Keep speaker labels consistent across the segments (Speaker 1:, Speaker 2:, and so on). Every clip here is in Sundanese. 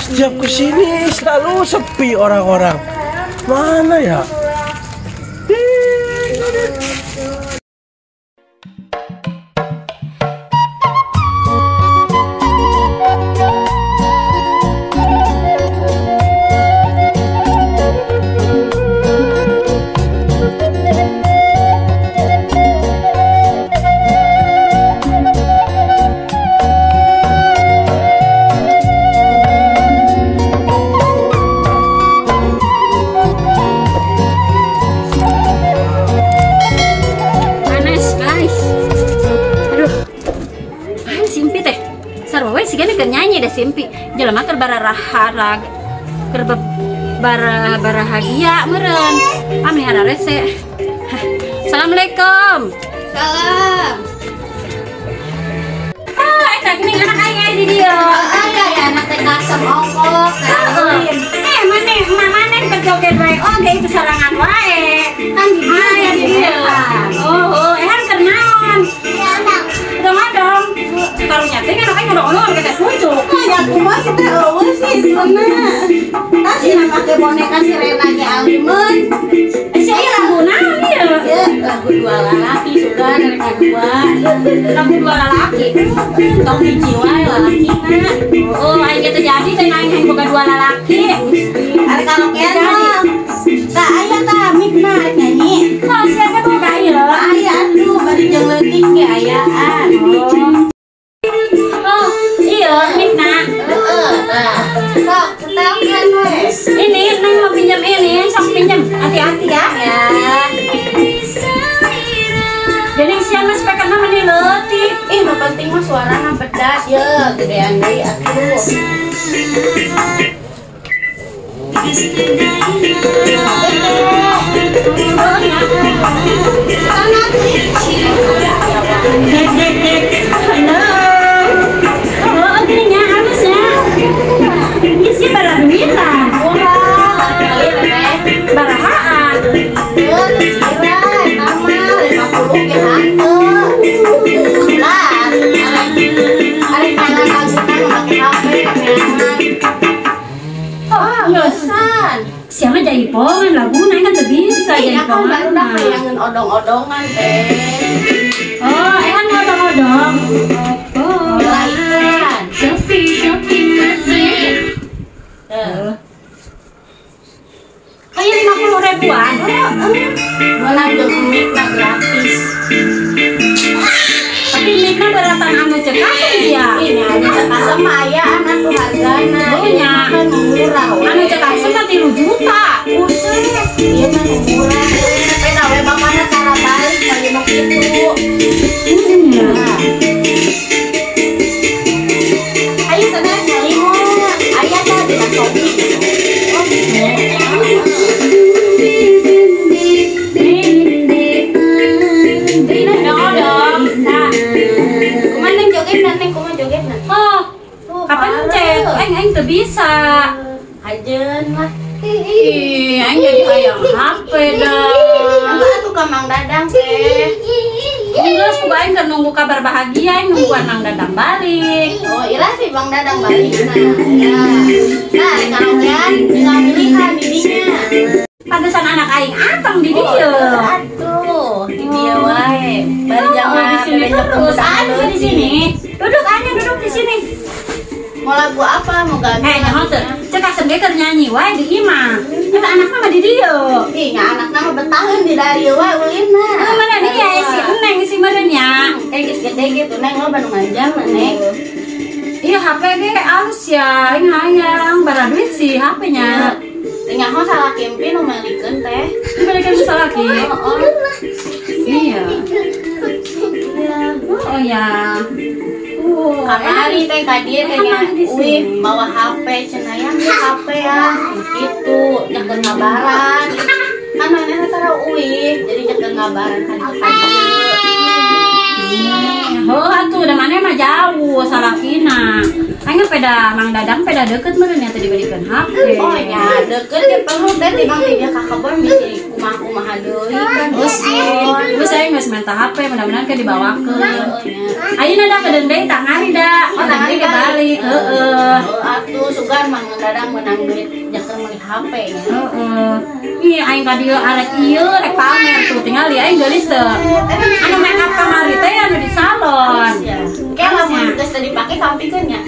Speaker 1: Setiap kesini selalu sepi orang-orang. Mana ya?
Speaker 2: Nyanyi deh simpi jelema keur bararaharag keur barahagia meureun ameh hararese. Assalamualaikum.
Speaker 3: Salam.
Speaker 2: Ah, eta geuning anak aing di dieu.
Speaker 3: Aya ya anak teh kasem ongkok.
Speaker 2: Maneh maneh keur joget wae oge itu sarangan wae.
Speaker 3: Kan di
Speaker 2: dieu di dieu. Oh, ehan keur naon? Odong-odong. Karunya teh kan aing odong-odong ke teh pucuk.
Speaker 3: Ya kumaha sih teh eueuh sih sebenarnya. Tah sina make boneka si Rena ge alimeun.
Speaker 2: Si aya lagu naon ieu?
Speaker 3: Ieu lagu dua lalaki sudah mereka dua.
Speaker 2: Lagu dua lalaki.
Speaker 3: Tong hiji wae lalakina.
Speaker 2: Oh, aing ge teu jadi teh aing hayang boga dua lalaki.
Speaker 3: Arek karaokean mah. Tah aya tah mikna arek nyanyi.
Speaker 2: Oh, sia ge boga ieu.
Speaker 3: Aya atuh bari jeung leutik ge ayaan.
Speaker 2: Oh, iya, mikna.
Speaker 3: Heeh, tah. Sok, setelkeun we.
Speaker 2: Ini Neng mau pinjam ini, sok pinjam. Hati-hati ya.
Speaker 3: Ya.
Speaker 2: Geuning sia mah speakerna meni leutik.
Speaker 3: Ih, nu penting mah suarana pedas ye, gedean deui atuh.
Speaker 2: Oh, gini nya halusnya. Ini sih bara duitan. Barahaan.
Speaker 3: Kira nama 50 ge hanteu. Lah, arek tangan lagukan make HP neangan.
Speaker 2: Oh,
Speaker 3: Bosan.
Speaker 2: Siapa jaipongan laguna kan teu bisa
Speaker 3: Iya kan
Speaker 2: jaipongan.
Speaker 3: baru dah kayangan odong-odongan teh.
Speaker 2: Oh, ehan odong-odong. Oh,
Speaker 3: Melaikan.
Speaker 2: Shopping, shopping masih.
Speaker 3: Tuh.
Speaker 2: Oh, iya 50 ribuan.
Speaker 3: Malah jeung mic-na gratis.
Speaker 2: Tapi mic-na beratan anu cek kasem ya.
Speaker 3: Ini anu cek kasem mah ayaan atuh hargana.
Speaker 2: Oh, nya.
Speaker 3: Kan murah we.
Speaker 2: Anu cek kasem mah 3 juta.
Speaker 3: Buset, ieu mah nu murah. Peda we bapana tara balik bagi nu kitu.
Speaker 2: Nah.
Speaker 3: Ayo tenang salimo. Aya tah di Shopee. Oh, gitu.
Speaker 2: Odong-odong. Nah,
Speaker 3: Kumaha neng jogetna neng kumaha jogetna?
Speaker 2: oh,
Speaker 3: Tuh,
Speaker 2: kapencet. Aing aing teu bisa.
Speaker 3: Hajeun lah.
Speaker 2: Ih, aing jadi hayang HP dah.
Speaker 3: Enggak atuh ka Mang Dadang teh.
Speaker 2: Geus kudu aing keur nunggu kabar bahagia, aing nungguan Mang Dadang balik.
Speaker 3: Oh, ira sih Bang Dadang balik nah. Ya. Nah, rek karaokean tinggal pilihan di dinya.
Speaker 2: Pantesan anak aing anteng di dieu.
Speaker 3: Atuh, di dieu wae. Bari
Speaker 2: Oh,
Speaker 3: jangan
Speaker 2: di sini terus. Aduh, di sini. Duduk aja, duduk di sini.
Speaker 3: Mau lagu apa? Mau ganti?
Speaker 2: Nyaho teu. Cek asem ge keur nyanyi wae di imah. Eta anakna mah di dieu.
Speaker 3: Ih, nya anakna mah betaheun di dari wae ulinna.
Speaker 2: Oh, mana dia si Neng si meureun nya.
Speaker 3: Geus gede gitu Neng lo banu ngajang Neng.
Speaker 2: Iya HP ge alus ya, aing hayang bara duit sih HP-nya.
Speaker 3: Teu nyaho salah kimpi nu melikeun teh.
Speaker 2: Dibalikan ke salaki.
Speaker 3: Heeh.
Speaker 2: Iya. Oh ya.
Speaker 3: Kamari teh ka dieu teh nya
Speaker 2: Emang di sini.
Speaker 3: uih bawa HP cenah ya HP ya gitu nyakeun ngabaran. Kan manehna tara uih jadi nyakeun ngabaran ka dieu ka dieu.
Speaker 2: Oh atuh Henteu da maneh mah jauh salakina. Aing peda Mang Dadang peda deket meureun nya teh dibelikeun HP.
Speaker 3: Oh nya deket ge perlu teh di Mang dia ka kebon bisi kumaha-kumaha deui kan.
Speaker 2: Geus aing geus minta HP mudah-mudahan ke dibawakeun. Ayeuna da kedeung deui tangari da. Oh tangari ge balik heeh.
Speaker 3: Atuh sugan Mang Dadang menang duit jakeun meuli HP nya.
Speaker 2: Heeh. Ih aing ka dieu arek ieu rek pamer tuh tinggal di aing geulis teu. Anu make up kamari teh anu di salon.
Speaker 3: Kayak lamun geus teu dipake kampikeun nya.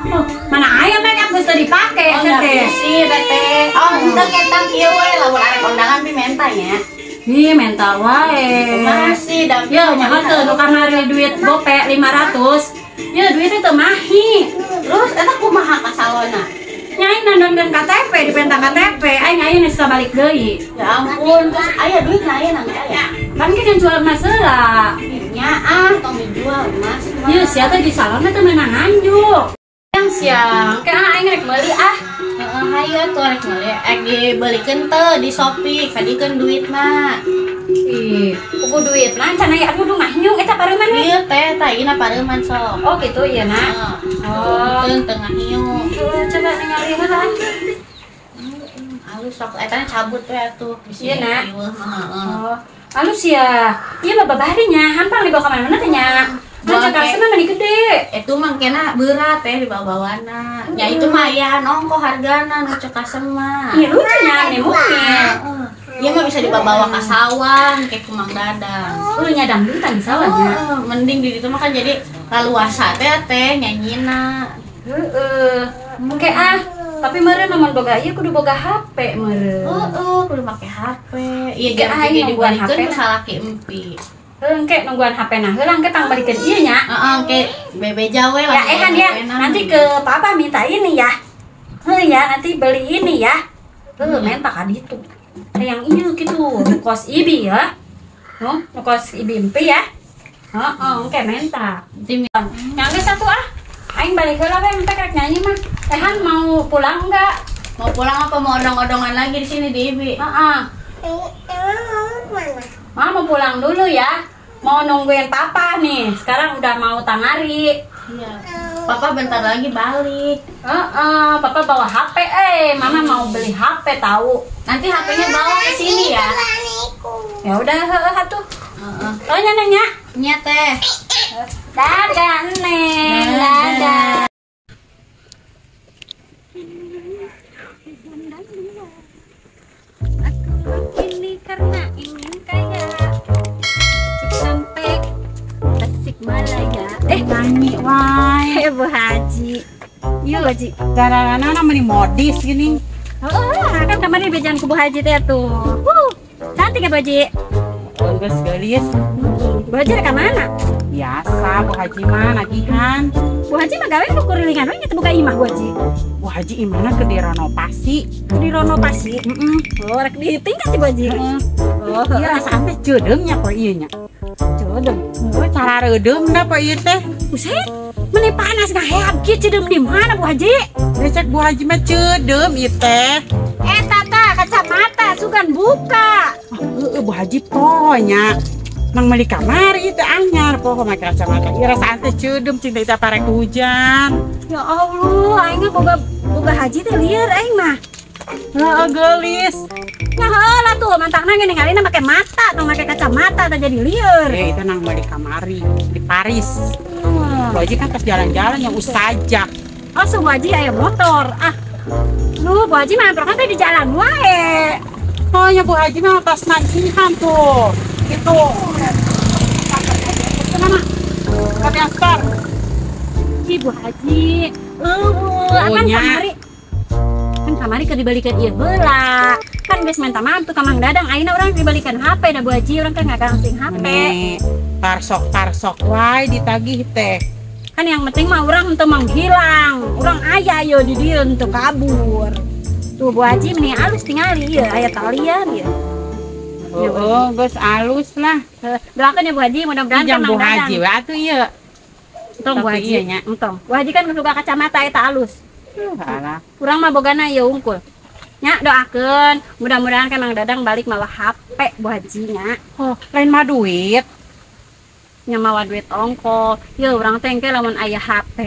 Speaker 2: Oh, mana aya make up geus teu dipake teh.
Speaker 3: Si teh. Oh, henteu ketang kieu we lamun arek kondangan pi menta nya.
Speaker 2: Ih, menta wae.
Speaker 3: Masih da.
Speaker 2: Yo nyaho teu nu kamari duit gope 500. Ye duitnya teu mahi.
Speaker 3: Terus eta kumaha ka salonna?
Speaker 2: Nya aing nandonkeun KTP dipenta KTP, aing ayeuna geus balik deui.
Speaker 3: Ya ampun, terus aya duit na aya nang aya.
Speaker 2: Kan ge jual emas heula.
Speaker 3: Nya ah, tong dijual emas mah.
Speaker 2: Ye sia teh di salon teh meunang nganjuk. Siang-siang, ke aing rek meuli ah.
Speaker 3: Heeh, hayu atuh rek meuli. Rek dibelikeun teu di Shopee, kadikeun duitna.
Speaker 2: Ih, pugu duitna can aya aduh ngahiung eta pareuman we.
Speaker 3: Ieu teh tah ieu pareuman sok.
Speaker 2: Oh gitu ieu na.
Speaker 3: Oh, teu ngahiung.
Speaker 2: Coba ningali heula.
Speaker 3: Alus sok eta cabut we atuh.
Speaker 2: Ieu na. Heeh. Alus ya. Ieu mah babari nya, hampang dibawa ka mana-mana teh nya. Nah, cek asem mah meni gede.
Speaker 3: Itu mah kena berat teh dibawa-bawana. Ya itu mah aya nongko hargana nu cek asem mah.
Speaker 2: Iya lucu nya nih mungkin.
Speaker 3: Ieu mah bisa dibawa ka sawah kayak ku Mang Dadang.
Speaker 2: Lu nyadang duitan di sawah nya.
Speaker 3: Mending di ditu mah kan jadi laluasa teh teh nyanyina.
Speaker 2: Heeh. Engke ah, tapi meureun lamun boga ieu kudu boga HP meureun.
Speaker 3: Heeh, kudu make HP. Ieu ge aing dibalikeun ku salaki empi.
Speaker 2: Engke nungguan HP nah heula engke pangbalikeun ieu nya.
Speaker 3: Heeh, engke bebeja we
Speaker 2: lah. Ya ehan ya, nanti ke papa minta ini ya. Heuh ya, nanti beli ini ya. Heuh, menta ka ditu. Yang ieu kitu, kos ibi ya. Nuh, kos ibi empi ya. Heeh, engke menta. Yang geus satu ah. Aing balik heula we engke rek nyanyi mah. Ehan mau pulang enggak?
Speaker 3: Mau pulang apa mau odong-odongan lagi di sini di ibi?
Speaker 2: Heeh.
Speaker 4: Emang mau kemana?
Speaker 2: Mama mau pulang dulu ya. Mau nungguin papa nih. Sekarang udah mau tangari.
Speaker 3: Iya. Papa bentar lagi balik.
Speaker 2: Papa bawa HP. Mama mau beli HP tahu.
Speaker 3: Nanti HP-nya bawa ke sini ya.
Speaker 2: Ya udah, heeh atuh. Oh nya nanya.
Speaker 3: Nya teh.
Speaker 2: Dadah Neng, dadah. Aku ini karena ingin kaya. Sampai Tasikmalaya.
Speaker 5: Nyanyi wae.
Speaker 2: Bu Haji. Iya Bu Haji.
Speaker 5: Gara-gara meni modis gini.
Speaker 2: Oh, kan kemarin bejaan ku Bu Haji teh tuh. Cantik ya Bu Haji.
Speaker 5: Oh, geus geulis.
Speaker 2: Bu Haji rek ka mana?
Speaker 5: Biasa Bu Haji mah nagihan.
Speaker 2: Bu Haji mah gawe nu kurilingan we nya teu buka imah Bu Haji.
Speaker 5: Bu Haji imahna keur direnovasi.
Speaker 2: Direnovasi?
Speaker 5: Heeh.
Speaker 2: Oh, rek ditingkat si Bu Haji.
Speaker 5: Heeh.
Speaker 2: Oh,
Speaker 5: ieu rasaan teh ceudeung nya poe ieu nya.
Speaker 2: Ceudeung.
Speaker 5: Oh, cara reudeum da poe ieu teh.
Speaker 2: Buset, meni panas ngaheab kieu ceudeung di mana Bu Haji?
Speaker 5: Cek Bu Haji mah ceudeum ieu teh.
Speaker 2: Eta tah kacamata sugan buka.
Speaker 5: Heeh, Bu Haji poho nya. Nang meuli kamar ieu teh anyar poho make kacamata. Ieu rasaan teh ceudeum cing teh parek hujan.
Speaker 2: Ya Allah, aing mah boga haji teh lieur aing mah.
Speaker 5: Heeh, geulis.
Speaker 2: Nah, heula tuh mantakna ge ningalina make mata, tong make kacamata teh jadi lieur.
Speaker 5: Itu nang meuli kamari di Paris. Bu Haji kan pas jalan-jalan yang ustazah.
Speaker 2: Oh, si Bu Haji aya motor. Ah. Lu Bu Haji mah amprokan teh di jalan wae.
Speaker 5: Oh, ya Bu Haji mah pas nagihan tuh. Gitu. Kenapa? Kami antar.
Speaker 2: Ih, Bu Haji. Akan kamari. Kan kamari keur dibalikeun ieu heula. Kan geus minta maaf tuh ka Mang Dadang, ayeuna urang dibalikan HP da Bu Haji, urang kan ngagangsing HP.
Speaker 5: Parsok-parsok wae ditagih teh.
Speaker 2: Kan yang penting mah urang henteu menghilang. Urang aya ieu di dieu henteu kabur. Tuh Bu Haji meni alus tingali ieu aya talian ieu.
Speaker 5: Oh, geus alus lah.
Speaker 2: Doakeun ya Bu Haji, mudah-mudahan kan Mang
Speaker 5: Bu
Speaker 2: Dadang.
Speaker 5: Haji we atuh ieu.
Speaker 2: Entong Bu Haji
Speaker 5: nya.
Speaker 2: Entong. Bu Haji kan suka kacamata eta alus.
Speaker 5: Alah.
Speaker 2: Urang mah bogana ieu unggul. Nya doakeun, mudah-mudahan kan Mang Dadang balik mawa HP Bu Haji nya.
Speaker 5: Oh, lain mah duit.
Speaker 2: Nya mawa duit ongko. Ye urang teh engke lamun aya HP.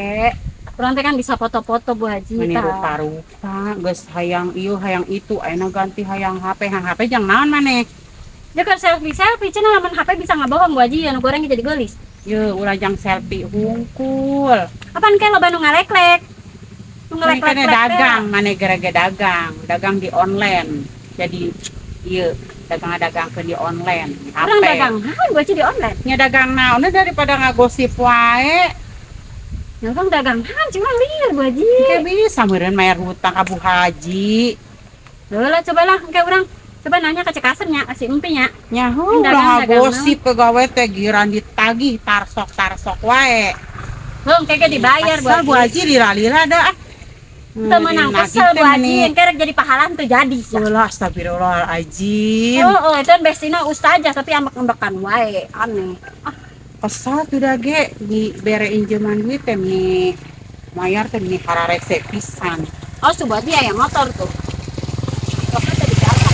Speaker 2: Urang teh kan bisa foto-foto Bu Haji
Speaker 5: Meni
Speaker 2: tah.
Speaker 5: Rupa-rupa geus hayang ieu hayang itu ayeuna ganti hayang HP. Hayang HP jang naon maneh?
Speaker 2: Ya kan selfie-selfie cenah lamun HP bisa ngabohong Bu Haji anu goreng jadi geulis.
Speaker 5: Ye ulah jang selfie hungkul.
Speaker 2: Apaan ke loba nu ngaleklek? Nu
Speaker 5: Ini kan
Speaker 2: ngaleklek
Speaker 5: dagang, maneh gara-gara dagang, dagang di online. Jadi ieu dagang-dagang ke di online.
Speaker 2: Urang dagang naon Bu Haji di online?
Speaker 5: Nya dagang naon daripada ngagosip wae.
Speaker 2: Ya urang dagang naon cuma lieur Bu Haji.
Speaker 5: Engke bisa meureun mayar hutang ka Bu Haji.
Speaker 2: Leulah cobalah engke urang coba nanya ke Cek Asem nya, si Empi nya.
Speaker 5: Nyaho
Speaker 2: Dagang,
Speaker 5: ulah
Speaker 2: dagang
Speaker 5: ngagosip ke gawe teh giran ditagih tarsok-tarsok wae.
Speaker 2: Heuh, engke ge dibayar Bu
Speaker 5: Asal Bu
Speaker 2: Haji.
Speaker 5: Haji lila-lila dah ah.
Speaker 2: Teu meunang kesel Bu Haji, engke rek jadi pahala teu jadi sia.
Speaker 5: Ulah astagfirullahaladzim.
Speaker 2: Oh, itu kan bestina ustazah tapi ambek-ambekan wae, aneh. Ah,
Speaker 5: Kesal tuh dah ge di bere injeman duit teh meni mayar teh meni hararese pisan.
Speaker 2: Oh, tuh Bu Haji aya motor tuh. Pokoknya tadi jalan.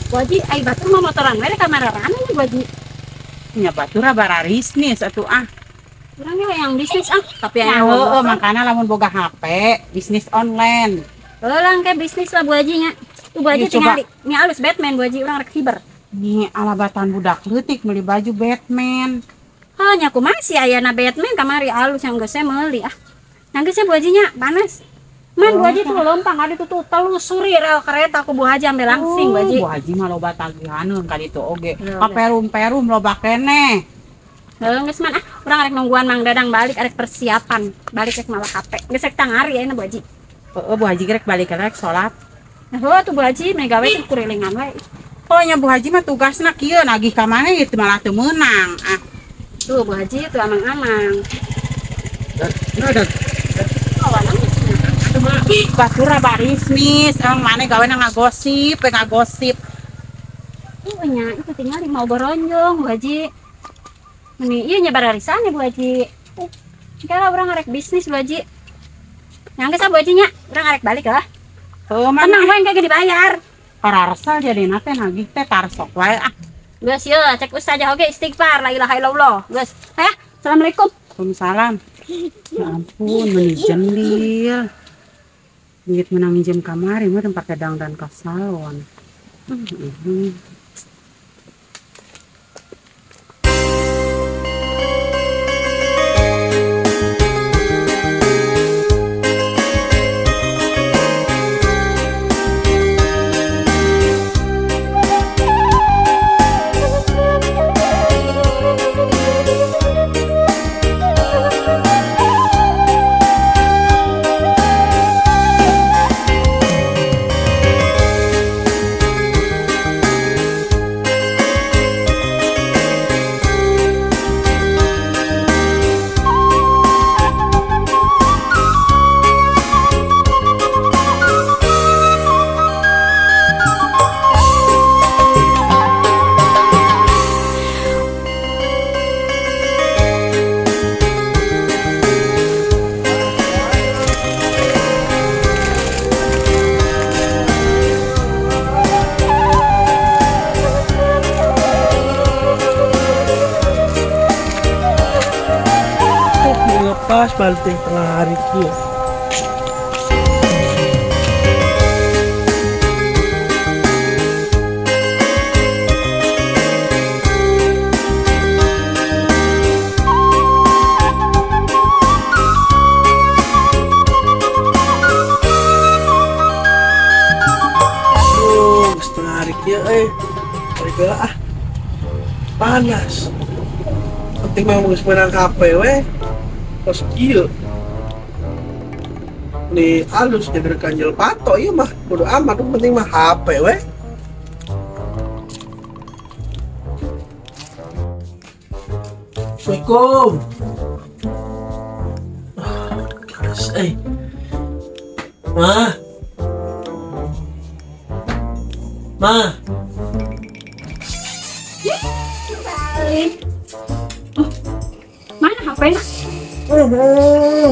Speaker 2: Bu Haji, ai batur mah motoran we ka mararane nya Bu Haji.
Speaker 5: Nya batur bararisnis atuh ah.
Speaker 2: Urang ge hayang bisnis ah, tapi
Speaker 5: Ya
Speaker 2: aya
Speaker 5: heueuh makana lamun boga HP bisnis online.
Speaker 2: Heuh lah engke bisnis lah Bu Haji nya. Tuh Bu Haji
Speaker 5: Iya, coba.
Speaker 2: tingali, nya alus Batman Bu Haji urang rek hiber.
Speaker 5: Nih alabatan budak leutik meuli baju Batman.
Speaker 2: Heuh nya kumaha sih ayana Batman kamari alus yang geus meuli ah. Nah geus Bu Haji nya panas. Man Bu Haji tuh lompang adi tuh tuh telusuri rel kereta ku Bu Haji ambil langsing Bu Haji.
Speaker 5: Bu Haji mah loba tagihaneun ka ditu oge.
Speaker 2: Heuh,
Speaker 5: Ka perum-perum loba keneh.
Speaker 2: Heuh geus man ah, urang arek nungguan Mang Dadang balik arek persiapan, balik rek mawa HP. Geus rek tangari ayeuna Bu Haji.
Speaker 5: Heeh Bu Haji rek balik rek salat.
Speaker 2: Nah, heuh tuh Bu Haji meni gawe teh kurilingan wae.
Speaker 5: Oh nya Bu Haji mah tugasna kieu nagih ka maneh ieu malah teu meunang. Ah,
Speaker 2: Tuh Bu Haji tuh amang-amang.
Speaker 1: Ada.
Speaker 5: Batura barisnis, emang maneh gawe ngagosip, we ngagosip.
Speaker 2: Tuh nya itu tinggal mau boronjong Bu Haji. Meni ieu nya bararisan ya Bu Haji. Kira urang arek bisnis Bu Haji. Yang geus Bu Haji nya, urang arek balik lah.
Speaker 5: Heuh mana
Speaker 2: Tenang we engke dibayar.
Speaker 5: pararesel jadina teh nagih teh tarsok wae ah.
Speaker 2: Geus yeuh, cek ustazah oge istighfar la ilaha illallah. Geus. Heh, assalamualaikum.
Speaker 5: Waalaikumsalam. Ya ampun, meni jendil. Duit menang minjem kamari mah tempat dang dan ka salon.
Speaker 1: Lepas balik tengah hari kieu. Aduh, setengah hari kieu euy. Balik heula ah. Panas. Penting mah geus meunang HP we. Terus kieu. Nih alus jadi kanjel pato ieu mah bodo amat nu penting mah HP we. Assalamualaikum. Panas euy. Ma. Ma.
Speaker 2: Balik. Mana HP-na?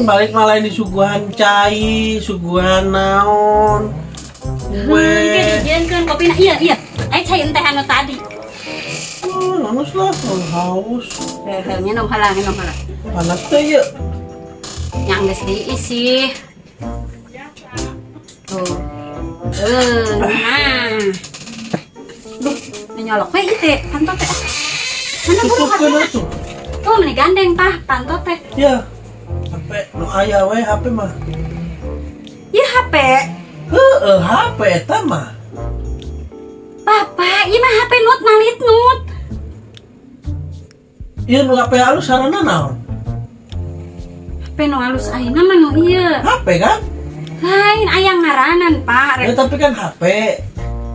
Speaker 1: Balik malah ini suguhan cai, suguhan naon.
Speaker 2: Engke dijieunkeun kopina. Iya, iya. Ai cai teh anu tadi.
Speaker 1: Oh, halus lah, haus.
Speaker 2: Minum heula, minum heula.
Speaker 1: Panas teh ya.
Speaker 2: Yang geus diisi. Tuh. Nah. Duh, nyolok we ieu teh, panto teh. Mana buru HP-na? Tuh meni gandeng tah panto teh.
Speaker 1: Ya. HP nu aya we HP mah.
Speaker 2: Ieu HP.
Speaker 1: Heeh, HP eta mah.
Speaker 2: Papa, ieu mah HP nut nalit nut.
Speaker 1: Ieu nu HP halus sarana naon?
Speaker 2: HP nu halus ayeuna mah nu ieu.
Speaker 1: HP kan?
Speaker 2: Lain aya ngaranan, Pak.
Speaker 1: Ya tapi kan HP.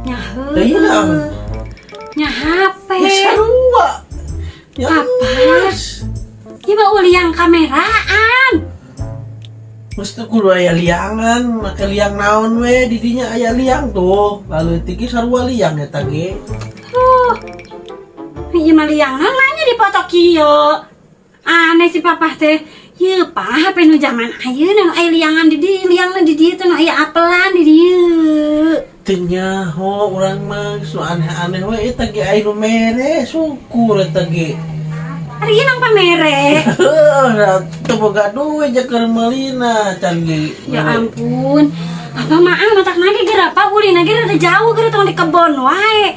Speaker 2: Nya heuh. Nya HP.
Speaker 1: Ya sarua. Ya
Speaker 2: Papa. Ieu mah uliang kameraan.
Speaker 1: Mesti kudu aya liangan, make liang naon we di dinya aya liang tuh. Lalu tiki sarua liang eta ge.
Speaker 2: Ieu mah liang naon nya dipoto kieu. Aneh si Papa teh. Ieu Pak, HP nu zaman ayeuna nu aya liangan di dieu, liangna di dieu teh nu aya apelan di dieu.
Speaker 1: Teu nyaho urang mah geus nu aneh-aneh we eta ge aya nu mere, syukur eta ge.
Speaker 2: Ari ieu nang pamere.
Speaker 1: Heuh, teu boga duit jeung keur meulina can ge.
Speaker 2: Ya ampun. Apa mah ah matak nage geura Pak ulina ge rada jauh geura tong di kebon wae.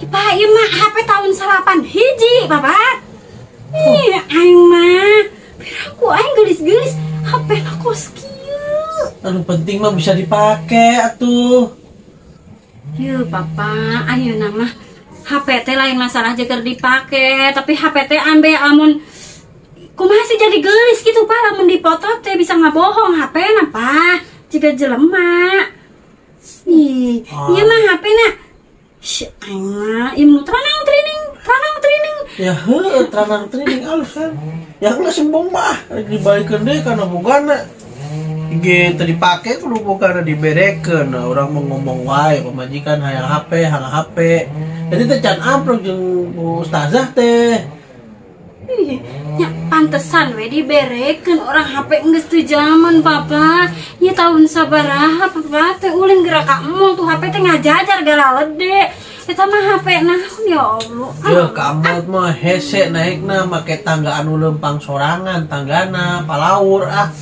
Speaker 2: Pak, ieu mah HP tahun 91, Papa. Ih, aing mah aku aing geulis-geulis HP na kos kieu.
Speaker 1: Anu penting mah bisa dipake atuh.
Speaker 2: Yeuh, Papa, ayeuna mah HP teh lain masalah jeung dipake, tapi HP teh ambe amun kumaha sih jadi geulis gitu Pak, lamun dipoto teh bisa ngabohong HP na Pak, jiga jelema. Ih, ieu mah HP na. Sh, aing mah ieu nu tranang trining, tranang trining.
Speaker 1: Ya heuh, tranang trining alus kan. Ya geus sembung mah, rek dibalikeun deui kana bogana. Ge teu dipake kudu bogana diberekeun. Nah, urang mah ngomong wae pamajikan hayang HP, hayang HP. Jadi teh can amprok jeung Bu Ustazah teh.
Speaker 2: Ya pantesan we diberekeun orang HP geus teu zaman Papa. Ieu tahun sabaraha Papa teh ulin geura ka mall tuh HP teh ngajajar galalede. Eta mah HP naon ya Allah.
Speaker 1: Ya ka mall mah hese naikna make tangga anu leumpang sorangan, tanggana palaur ah.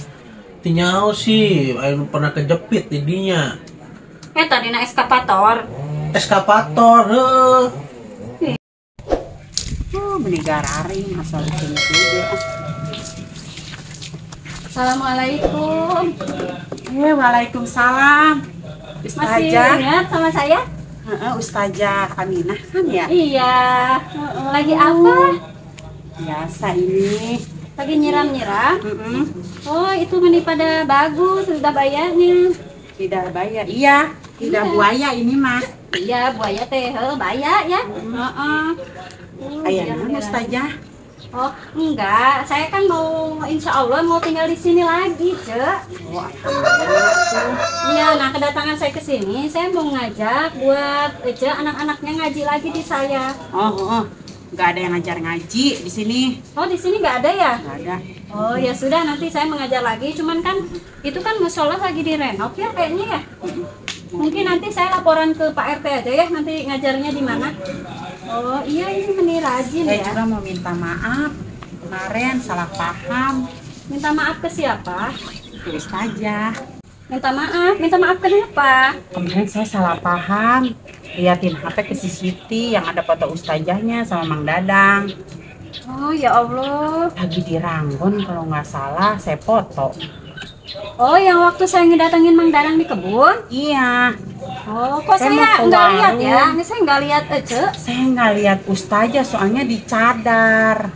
Speaker 1: Teu nyaho sih, anu pernah kejepit di dinya.
Speaker 2: Eta dina eskapator.
Speaker 1: Eskapator heuh.
Speaker 5: Oh, meni gararing asal juga.
Speaker 2: Assalamualaikum.
Speaker 5: Waalaikumsalam.
Speaker 2: Masih ingat sama saya?
Speaker 5: Ustazah Aminah kan ya?
Speaker 2: Iya. Lagi apa?
Speaker 5: Biasa ini.
Speaker 2: Lagi nyiram-nyiram? Oh, itu meni pada bagus, sudah bayarnya.
Speaker 5: Tidak bayar. Iya, tidak buaya ini mah.
Speaker 2: Iya, buaya teh, bayar ya. Heeh.
Speaker 5: Ayah, mana Ustazah?
Speaker 2: Oh, enggak. Saya kan mau, insya Allah mau tinggal di sini lagi, Cek.
Speaker 5: Oh, alhamdulillah.
Speaker 2: Iya, nah kedatangan saya ke sini, saya mau ngajak buat Ece anak-anaknya ngaji lagi di saya.
Speaker 5: Oh, nggak ada yang ngajar ngaji di sini.
Speaker 2: Oh, di sini nggak ada ya?
Speaker 5: Nggak ada.
Speaker 2: Oh, ya sudah, nanti saya mengajar lagi. Cuman kan itu kan musola lagi direnov ya kayaknya ya. Mungkin nanti saya laporan ke Pak RT aja ya, nanti ngajarnya di mana. Oh iya, ini meni rajin
Speaker 5: saya
Speaker 2: ya.
Speaker 5: Juga mau minta maaf, kemarin salah paham.
Speaker 2: Minta maaf ke siapa?
Speaker 5: Ke Ustazah.
Speaker 2: Minta maaf kenapa?
Speaker 5: Kemarin saya salah paham, liatin HP ke CCTV yang ada foto Ustazahnya sama Mang Dadang.
Speaker 2: Oh ya Allah.
Speaker 5: Lagi di Ranggon kalau nggak salah saya foto.
Speaker 2: Oh, yang waktu saya ngedatengin Mang Dadang di kebun?
Speaker 5: Iya.
Speaker 2: Oh, kok saya nggak lihat ya? Saya nggak lihat Ece.
Speaker 5: Saya nggak lihat Ustazah soalnya dicadar.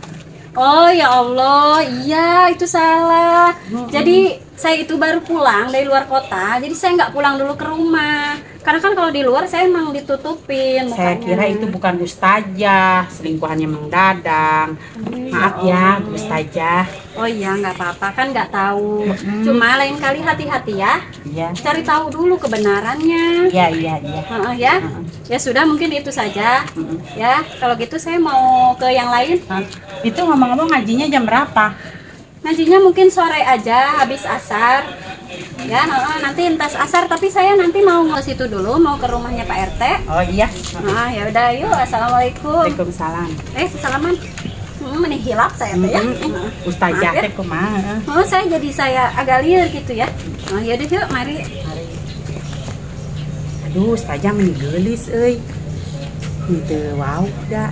Speaker 2: Oh ya Allah, iya itu salah. Jadi saya itu baru pulang dari luar kota, jadi saya nggak pulang dulu ke rumah. Karena kan kalau di luar saya emang ditutupin mukanya.
Speaker 5: Saya kira itu bukan Ustazah, selingkuhannya Mang Dadang. Maaf ya, Ustazah.
Speaker 2: Oh iya, nggak apa-apa, kan nggak tahu. Cuma lain kali hati-hati ya.
Speaker 5: Iya.
Speaker 2: Cari tahu dulu kebenarannya.
Speaker 5: Iya, iya, iya.
Speaker 2: Ya. Ya sudah, mungkin itu saja. Ya, kalau gitu saya mau ke yang lain.
Speaker 5: Itu ngomong-ngomong ngajinya jam berapa?
Speaker 2: Ngajinya mungkin sore aja, habis asar. Ya, heeh, nanti entas asar tapi saya nanti mau ke situ dulu, mau ke rumahnya Pak RT.
Speaker 5: Oh iya.
Speaker 2: Nah, ya udah yuk. Assalamualaikum.
Speaker 5: Waalaikumsalam.
Speaker 2: Eh, salaman. Meni hilap saya teh ya.
Speaker 5: Ustazah
Speaker 2: Maaf ya.
Speaker 5: teh kumaha?
Speaker 2: Oh, saya jadi saya agak liar gitu ya. Oh, yaudah yuk, mari.
Speaker 5: Mari. Aduh, ustazah meni geulis euy. Henteu wow da.